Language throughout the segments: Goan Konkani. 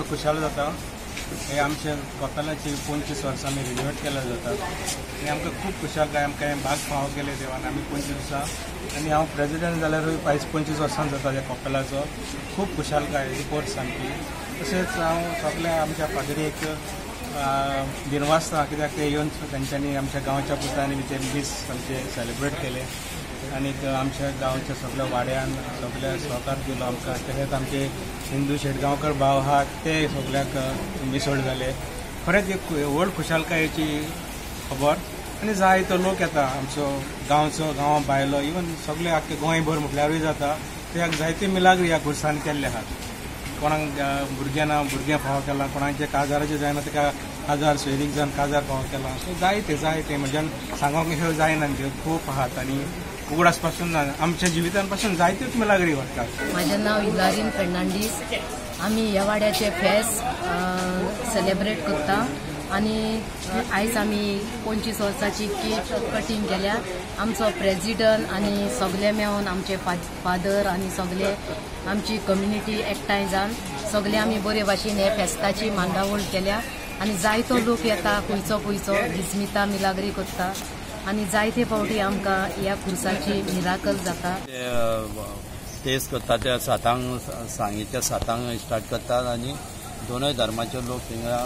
खुशाल जाता. हे आमच्या कपेलाची 25 वर्सां आमी रिनोवेट केल्या जाता आनी आमकां खूब खुशालकाय, आमकां हें भाग फावो केलें देवान. आमी 25 वर्सां आनी हांव प्रेजिडेंट जाल्यारूय 25 वर्सां जाता त्या कपेलाचो. खूब खुशालकाय ही पोर्ट सामकी. तशेंच हांव सगल्या आमच्या फादरीक दिनवासता, कित्याक ते येवन तेंच्यांनी आमच्या गांवच्या पुतांनी ते दीस आमचे सेलिब्रेट केले आनीक आमच्या गांवच्या सगल्या वाड्यान सगल्या सहकार दिलो आमकां. तशेंच आमचे हिंदू शेटगांवकर भाव आहात ते सगल्याक मिसळ जाले. खरेंच एक व्हड खुशालकायेची खबर. आनी जायतो लोक येता आमचो गांवचो, गांवा भायलो, इवन सगळे आख्खे गोंयभर म्हटल्यारूय जाता. त्या जायते मिलाग्री ह्या खुर्सान केल्ले आहात. कोणाक भुरगें ना भुरगें फावो केलां, कोणाचें काजाराचें जायना ताका काजार सोयरीक जावन काजार फावो केलां. सो जायते जायते म्हज्यान सांगोंक जायना, त्यो खूब आहात आनी उगडास पासून ना आमच्या जिवितान पासून जायत्योच मिलाग्री घडटात. म्हाजें नांव इलारीन फेर्नांडीस. आमी ह्या वाड्याचे फेस्त सेलेब्रेट करता आनी आयज आमी 25 वर्साची केक कटींग केल्या. आमचो प्रेजिडंट आनी सगळे मेळून आमचे फादर आनी सगळे आमची कम्युनिटी एकठांय जावन सगळे आमी बरे भाशेन हे फेस्ताची मांडावळ केल्या. आनी जायतो लोक येता खंयचो खंयचो गिजमिता मिलाग्री करता आनी जायते फावटी आमकां ह्या खुर्साची मिराकल जाता. तेज करता ते 7 सांगेच्या 7 स्टार्ट करतात आनी दोनूय धर्माचे लोक थिंगा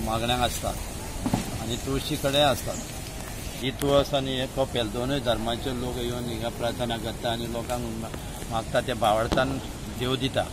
मागण्यांक आसतात आनी तुळशी कडेन आसतात. ही तुळस आनी हे कपेल दोनूय धर्माचे लोक येवन हिंगा प्रार्थना करता आनी लोकांक मागता ते भावार्थान देव दिता.